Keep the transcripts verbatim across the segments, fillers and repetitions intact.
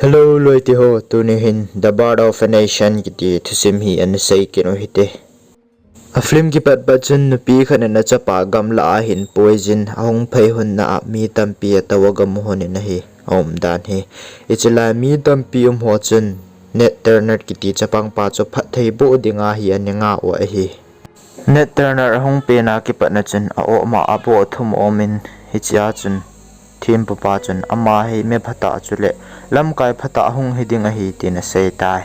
Hello, loite ho, tuni hin The Birth of a Nation kiti thusim hi ana sei kit u hite. A film kipat pat chun nupi khat in achapa gamla a hin poison ahung phei lhon na a mi tampi atou agam u lhon in ahi, aum dan hi. Hiche lai mi tampi um ho chun Nat Turner kiti chapang pa chu phatthei boh dinga hi ana ngah u ahi. Nat Turner ahung pen a kipat na chun a-oh ma a boh thum aum in, hichea chun thempu pa chun ama hi mi phatah chule lamkai phatah hung hi ding ahi tin asei tai.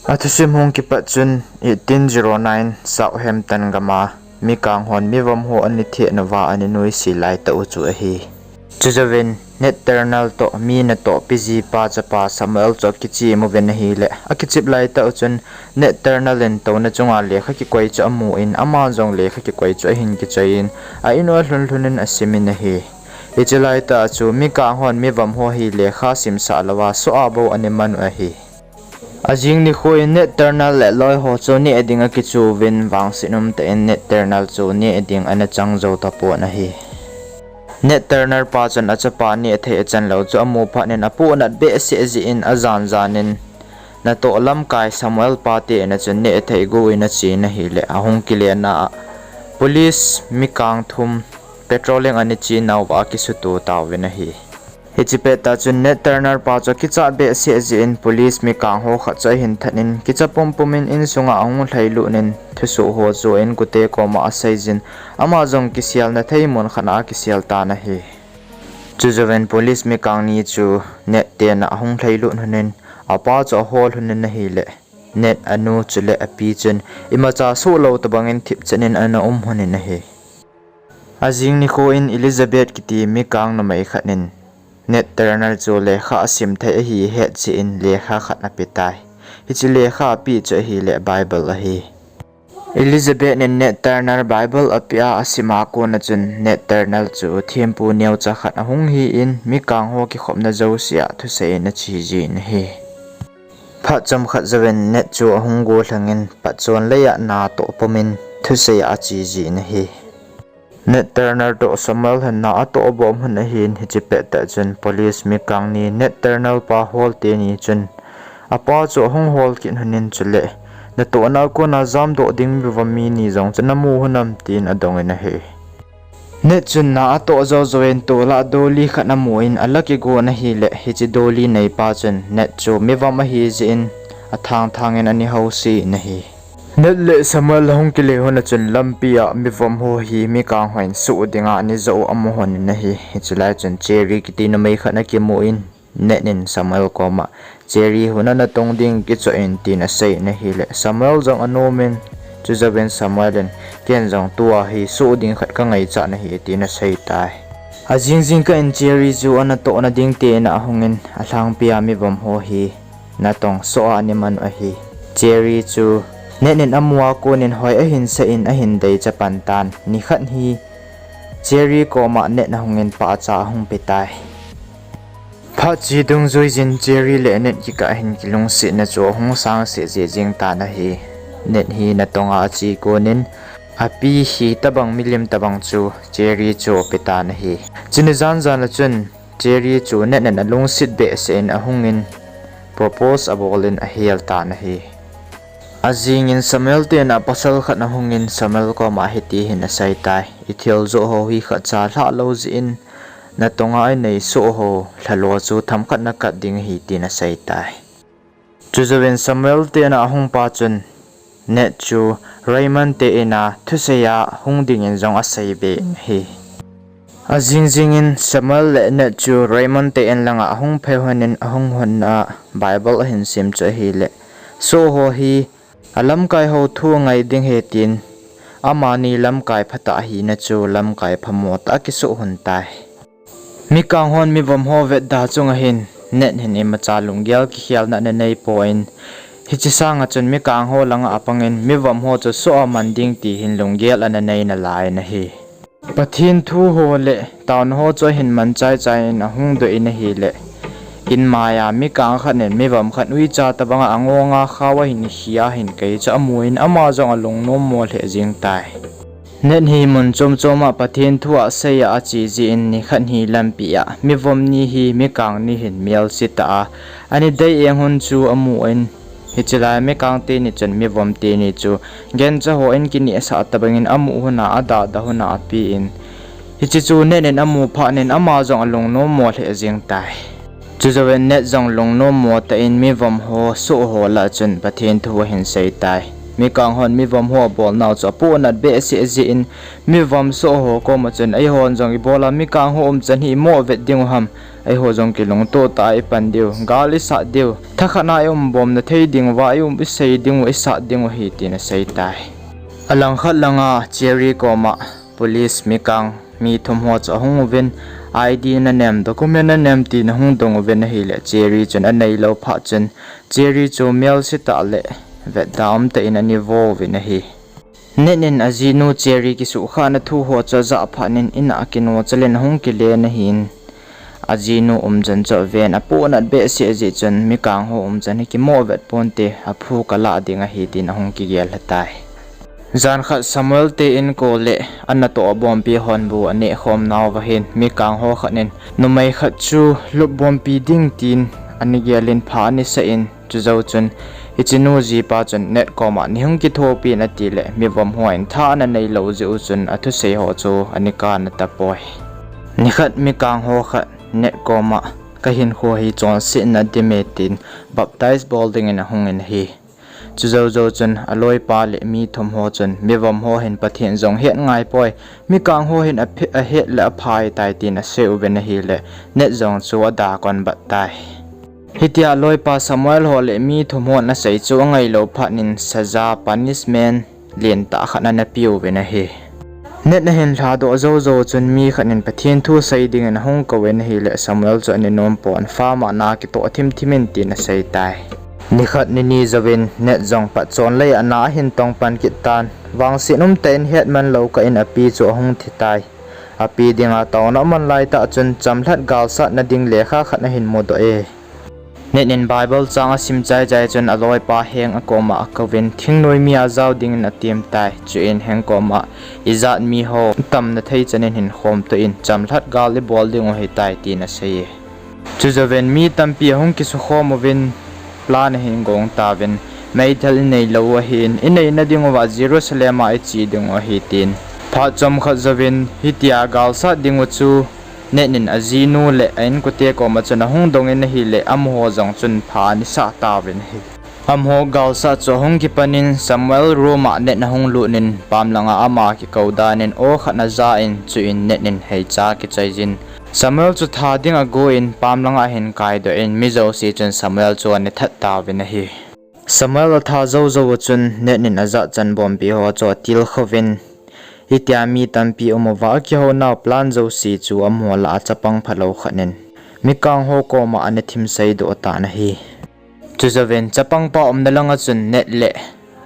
A thusim hung kipat chun eighteen zero nine Southampton gam a mikang hon mivom ho ana theh nauva ana nuisat lai tah u chu ahi. Chujouvin Nat Turner toh mi natoh pi ji pa chapa Samuel chu akichem uvin ahile, akichep lai tah u chun Nat Turner in touna chunga lekha kikoi chu amu in, ama jong lekha kikoi chu ahin kichoi in, a in u alhun lhun in asim in ahi. Hiche lai tah chu mikang hon mivom ho hi lekha simsah louva soh a bou ana man u ahi. Ajing nikho in Nat Turner le loi ho chu neh ding akichu uvin, vangset um tah in Nat Turner chu neh ding ana chang jou tapon ahi. Nat Turner pa chun achapa neh thei achan lou chu amu phat in apohnat behseh jeh in ajan jan in natoh lamkai Samuel pa te in a chun neh thei go in achen ahile, ahung kile na a police mikang thum patrolling ana che nauva akisuto tauvin ahi. Hiche pettah chun Nat Turner pa chu akichat behseh jeh in police mikang ho khat chu ahin that in, kicha pumpum in insunga ahung lhailut in, thusoh ho chu a inkote koma aseijin, ama jong kiselna thei mun khat a akisel tan ahi. Chujouvin police mikang ni chu Nat te in a ahung lhailut lhon in, apa chu ahol lhon in ahile, Nat anu chule api chun imacha soh lou tobang in thipchet in ana um lhon in ahi. Ajing nikho in Elizabeth kiti mikang numei khat in Nat Turner chu lekha asim thei ahi ahet jeh in lekha khat ape tai. Hiche lekha apeh chu ahile Bible ahi. Elizabeth in Nat Turner Bible apeh a asim a kon a chun Nat Turner chu thempu neocha khat ahung hi in, mikang ho kikhopna jouse a thusei in ache jin ahi. Phat chomkhat jouvin Nat chu ahung gollhang in, patchon lei a na atoh pum in thusei a ache jin ahi. Nat Turner toh Samuel hin na atoh bom lhon ahin, hiche pettah chun police mikang ni Nat Turner pa hol teni chun apa chu ahung hol kit lhon in, chule natohna a kona jamdoh ding mivom mi ni jong chu namu lhon am tin adong in ahi. Nat chun na atoh jou jouvin tol a dolly khat amu in ala kigon ahile, hiche dolly neipa chun Nat chu mivom ahi jeh in athang thang in ana house in ahi. Nat le Samuel ahung kile lhon a chun lampi a mivom ho hi mikang hon soh dinga ana joh u amu lhon in ahi. Hiche lai chun Cherry kiti numei khat ana kimu in, Nat in Samuel koma Cherry hon ana tong ding kichoh in tin asei in ahile, Samuel jong anom in, chujouvin Samuel in, ken jong tua hi soh ding khat kangaichat nahi tin asei tai. Ajing jingkah in Cherry chu anatohna ding te in a ahung in, alhangpi a mivom ho hi natong soh a ana man u ahi. Cherry chu Nat in amu a kon in hoi ahin sa in ahin deicha pan tan. Nikhat hi Cherry koma Nat ahung in pahcha ahung pe tai. Phat che dungjui jin Cherry le Nat kikah hin kilungsetna chu ahung sangseh jeh jeng tan ahi. Nat hi natong a ache kon in api hi tobang milim tobang chu Cherry chu ape tan ahi. Chuni jan jan a chun Cherry chu Nat in alungset behseh in ahung in propose abol in ahel tan ahi. Ajing in Samuel te in a pasal khat ahung in Samuel koma hiti hin asei tai. Ithil joh ho hi khatcha lhah lou jeh in natong a inei soh ho lhalo chu themkhat nakat ding ahi tin asei tai. Chujouvin Samuel te in a ahung pa chun Nat chu Raymond te in a thusei a hung ding in jong asei be in ahi. Ajing jing in Samuel le Nat chu Raymond te in langa ahung phei lhon in ahung lhon na a Bible ahin sim chu ahile, soh ho hi alamkai ho thu angai ding ahi tin, amani lamkai phatah ahina chu lamkai phamo tah a akisoh lhon tai. Mikang hon mivom ho vetda chunga hin Nat hin imacha lunggel kikhelna ana nei poi, hiche sanga chun mikang ho langa apang in mivom ho chu soh a man ding ti hin lunggel ana nei nalai in ahi. Pathen thu ho le taona ho chu ahin man chai chai in ahung doh in ahile, in mai a mikang khat in mivom khat uicha tobang a angong a khao ahin khi a hin kei chu amu in ama jong alungnom mo lheh jeng tai. Net hi mun chom chom a Pathen thu asei a ache jeh in nikhat hi lampi a mivom ni hi mikang ni hin melse tah a ani dei eng hun chu amu in, hiche lai a mikang teni chun mivom teni chu gancha ho in kinehsah tabang in amu hun a adada hun a ape in, hiche chu Net in amu phat in ama jong alungnom mo lheh jeng tai. Chujouvin Net jong lungnom mo tah in mivom ho soh ho lah a chun Pathen thu ahin sei tai. Mikang hon mivom ho abol nau chu apohnat behseh jeh in, mivom soh ho koma chun, "Eihon jong ibol a mikang ho umchan hi imo vet diu ham? Eiho jong kilungto tah a ipan diu, gal isat diu, thakhat na ium bom na thei diu va, ium isei diu, isat diu ahi," tin asei tai. Alangkhat langa Cherry koma police mikang mi thum ho chu ahung uvin, I D nanem, document nanem tin ahung dong uvin ahile, Cherry chun anei lou phat chun, Cherry chu melse tah le vetda um tah in ani vo uvin ahi. Net in ajinu Cherry kisuhkhahna thu ho chu ajah phat in, in a kinochal in ahung kile in ahin, ajinu umchan chu aven, apohnat behseh jeh chun, mikang ho umchan hi kimo vet ponte, aphu kalah ding ahi tin ahung kigel lha tai. Jan khat Samuel te in ko le anatoh abompi hon bu aneh khom nauva hin, mikang ho khat in numei khat chu lupbompi ding tin ani gel in pha ani sah in, chujou chun hiche nu jipa chun Net koma nei hung kithopi in ati le, mivom ho in tha ana nei lou jeh u chun athusei ho chu ani kana tapoi. Nikhat mikang ho khat Net koma, "Kahinkho hi chonsetna dime," tin baptize bol ding in ahung in ahi. Chujou jou chun aloipa le mi thum ho chun, "Mivom ho hin Pathen jong het ngai poi, mikang ho hin aphe-, ahet le aphai tai," tin asei uvin ahile, Net jong chu ada kon bat tai. Hitia aloipa Samuel ho le mi thum hon asei chu angai lou phat in saja, punishment, len tah khat ana pe uvin ahi. Net ahin lhadoh jou jou chun mi khat in Pathen thu sei ding in ahung kou in ahile, Samuel chu ani nom pon, "Farm a na kitoh thim thim in," tin asei tai. Nikhat nini jouvin Net jong patchon lei a na ahin tong pan kit tan. Vangset um tah in hetman lou kah in api chu ahung thi tai. Api dinga taona aman lai tah chun chamlhat galsatna ding lekha khat ahin mudoh e. Net in Bible chang asim chai chai chun aloipa Heng a koma akouvin, thingnoi mi a jao ding in atem tai. Chuin Heng koma, "Ijat mi ho tamna thei chan in hin khom toh in, chamlhat gal ibol ding u ahitai," tin asei e. Chujouvin mi tampi ahung kisukhom uvin, plan ahin gong tauvin, "Meithal inei lou u ahin, inei na ding uva Jerusalem a iche ding u ahi," tin. Phat chomkhat jouvin hitia galsat ding u chu Net in ajinu le a inkote koma chun ahung dong in ahile, amaho jong chun pha ana sah tauvin ahi. Amaho galsat chu ahung kipan in Samuel room a Net ahung lut in, pam langa ama kikou dan in aw khat ana ja in, chuin Net in heicha kichai jin, Samuel chu tha ding agon, pam langa ahin kaidoh in, mi jouse chun Samuel chu ana that tauvin ahi. Samuel atha jou jou u chun Net in ajat chanbompi ho chu atilkhou vin, hitia mi tampi um uva akihou nau plan jouse chu amaho lah a chapang phalou khat in mikang ho koma ana thim seidoh tan ahi. Chujouvin chapangpa umna langa chun Net le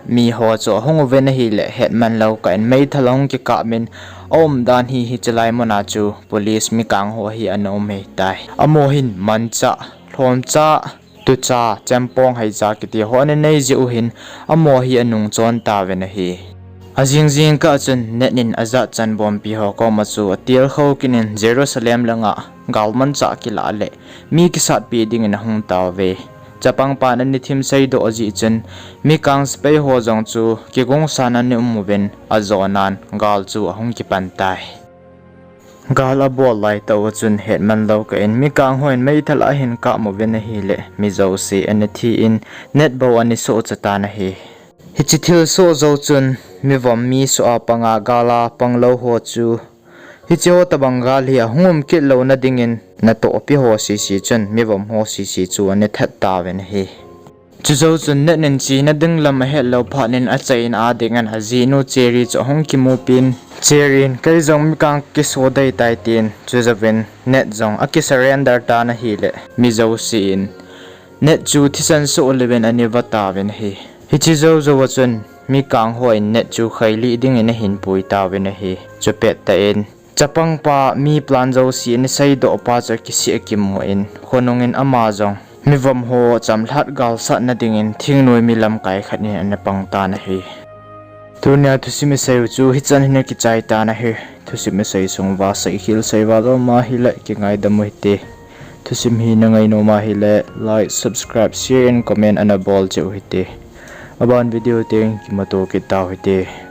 mi ho chu ahung uvin ahile, hetman lou kah in meithal ahung kikap in, aumdan hi hiche lai muna chu police mikang ho hi ana um ahitai. Amaho hin manchah, lhomchah, tuchah, chempong, heichah kiti ho ana nei jeh u hin, amaho hi anung chon tauvin ahi. Ajing jing kah chun Net in ajat chanbompi ho koma chu atilkhou kit in Jerusalem langa galmanchah kilah le mi kisatpi ding in ahung tauve. Chapangpan ana thim seidoh jeh chun, mikang sepai ho jong chu kigongsan ana um uvin, ajonan gal chu ahung kipan tai. Gal abol lai tah u chun hetman lou kah in mikang hon meithal ahin kap uvin ahile, mi jouse ana thi in, Net bou ana sohcha tan ahi. Hiche thilsoh jou chun, mivom mi soh a panga gal a panglou ho chu, hiche ho tobang gal hi ahung um kit louna ding in natohpi ho sese chun mivom ho sese chu ana that tauvin ahi. Chujou chun Net in chena ding lam ahet lou phat in achaina a ding in ajinu Cherry chu ahung kimupi in, Cherry in, "Kei jong mikang kiso dei tai," tin, chujouvin Net jong akisurrender tan ahile, mi jouse in Net chu thisan soh louvin ana vah tauvin ahi. Hiche jou jou a chun, mikang hon Net chu khailih ding in ahin pui tauvin ahi. Chupet tah in, chapangpa mi plan jouse ana seidoh pa chu akisih akimu in, khonung in ama jong mivom ho chamlhat galsatna ding in thingnoi mi lamkai khat in ana pang tan ahi. Tunia thusim isei u chu hichan hin akichai tan ahi. Thusim isei sung uva seikhel seival um ahile kingaidam u hite. Thusim hi nangai nom ahile like, subscribe, share and comment ana bol cheh u hite. Aban video teng kimuto kit tau hite.